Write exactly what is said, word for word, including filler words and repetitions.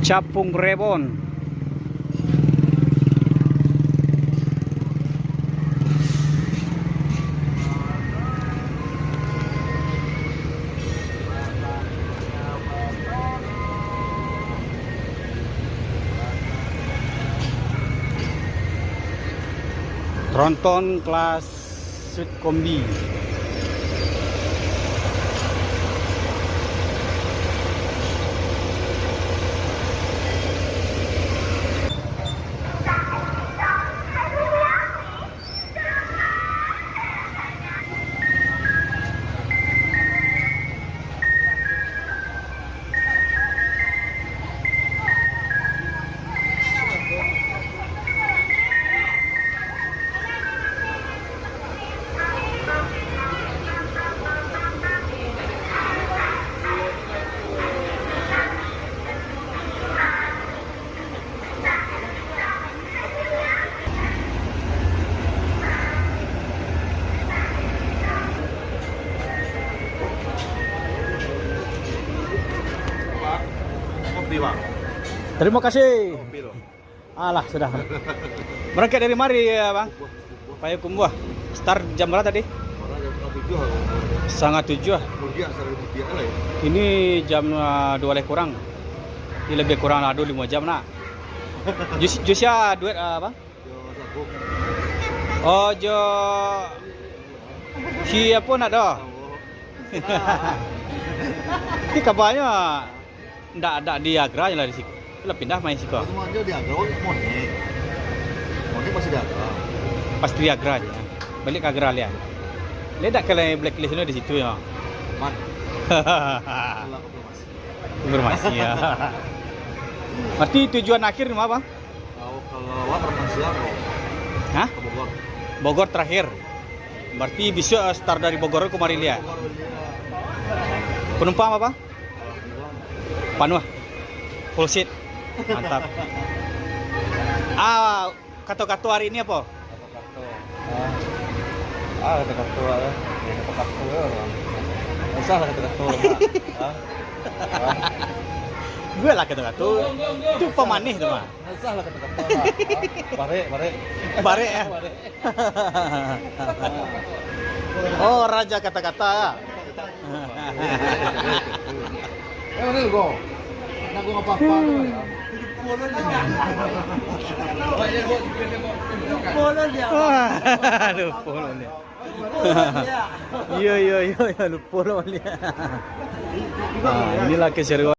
Capung Rebon. Tronton kelas Sweet Kombi. Kopi, Bang. Tarimo kasih. Kopi, Bang. Alah, sudah. Barangkek dari mari, ya, Bang? Payakumbuah. Start jam bara tadi? Bara jam satangah tujuah lah. Satangah tujuah. Mudiak, sari mudiak lah, ya. Ini jam, ah, duo leh kurang. Ini lebih kurang ado limo jam nak. Jus-, jus ya duet, ah, Bang? Jo Sagung. Oh, jo si apo nak doh? Sawo. Ti kabanyo. Ndak, ndak di Agra je lah di siko. Lah pindah main siko. Cuma dia di Agra, oh, Monik. Monik masih di Agra. Pasti di Agra je. Balik ka Agra lian. Lian ndak kalau blacklist tu di situ ya. Aman. Kalau konfirmasi. Konfirmasi ya. Berarti tujuan akhir di mana, Bang? Kalau, kalau awak renang siang, bro. Hah? Ke Bogor. Bogor terakhir. Berarti besok, eh, start dari Bogor kemari lian. Bogor, iya. Penumpang apa? Panuah. Full seat. Mantap. Ah, kato-kato hari ini apa? Kato-kato. Ah. Ah, kato-kato lah. Ya, kato-kato ya, orang. Usah lah kato-kato, Mak. Ah. Ah. Gue lah kato-kato. Itu pemanis tu, Mak. Usah lah kato-kato, Mak. Ah. Barek, barek. Barek, ya? Barek. Oh, raja kata-kata, ya? Eh, mana lu, Bang? Nak gua apa-apa tu, ya? Ah, lupo lo liak. Iyo, iyo, iyo, iyo, lupo lo liak. Ah, inilah keseruan.